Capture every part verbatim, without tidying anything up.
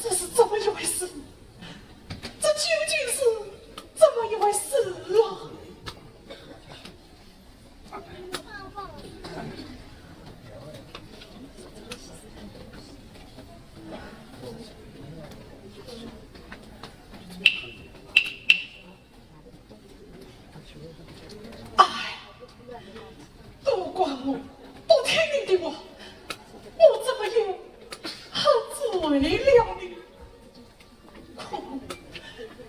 这是怎么一回事？这究竟是怎么一回事啊？哎，都怪我，不听你的话，我怎么又喝醉了呢？可恶，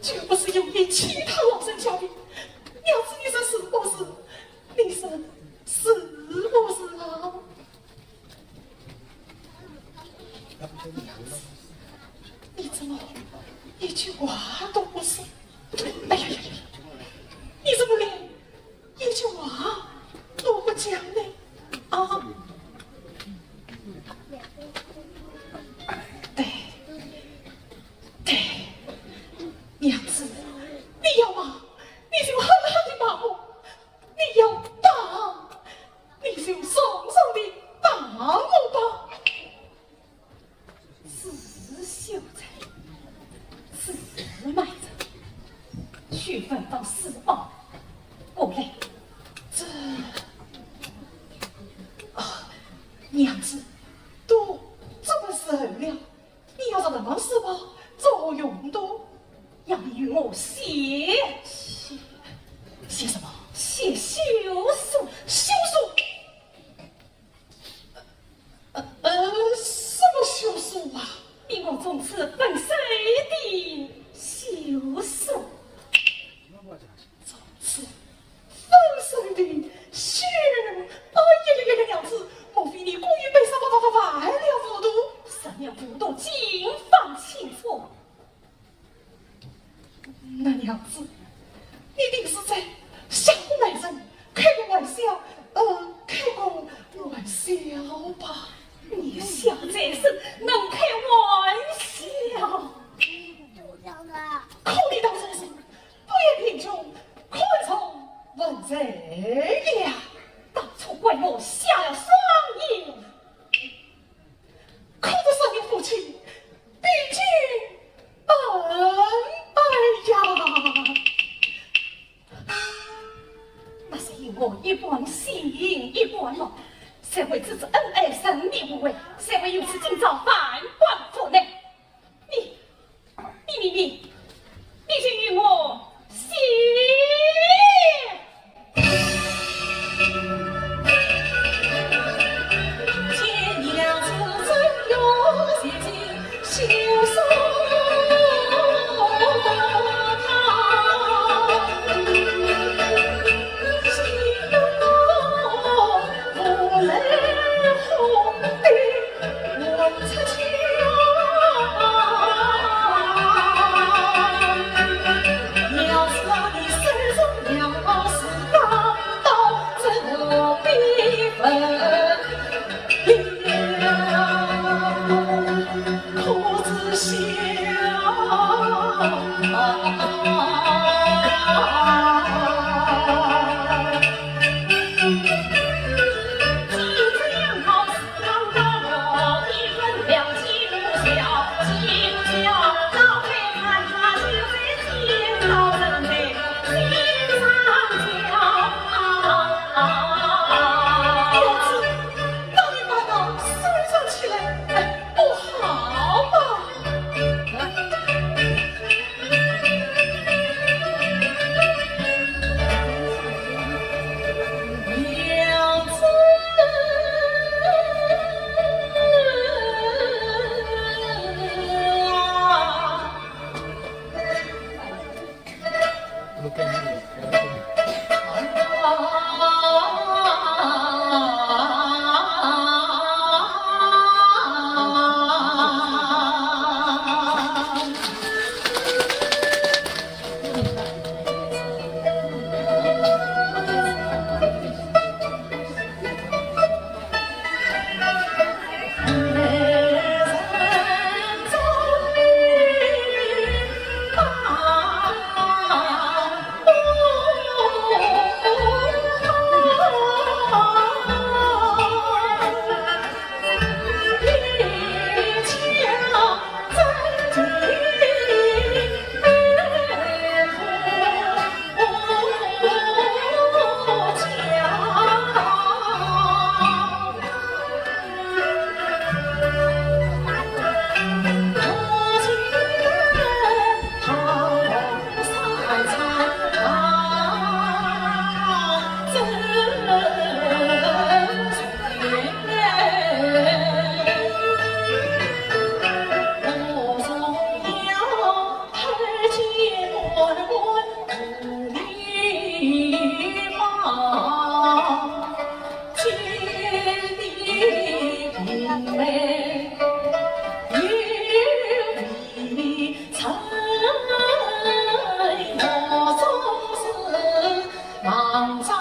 就不是有你其他老人家的，娘子，你说是不是？你说是不是啊？ 你怎么一句话都不说？哎呀呀呀呀！你怎么连一句话都不讲呢？啊？对，对，娘子，你要骂，你就狠狠地骂我；你要打，你就重重地打我吧。 自秀才，自卖人，去问问世宝。过来。这……啊，娘子，都这个时候了，你要是问问世宝做何用途？要你与我写……写……写什么？写休书。休书？ 呃，呃，什么休书啊？你我从此分手的休书。从此分手的休……哎呀呀呀呀，娘子，莫非你故意被什么犯了糊涂？什么糊涂？尽放清楚。 那娘子，你定是在吓唬媒人，开个玩笑，呃，开个玩笑吧。你小畜生，能开玩笑？可你当初是不愿贫穷，苦恨重，问罪呀。当初怪我瞎了双眼。 可这少年父亲毕竟……哎呀，那是因我一般性一般lòng，才会知之恩爱，人义无畏，才会有此今朝万般苦难。你，你，你，你，你就与我写……上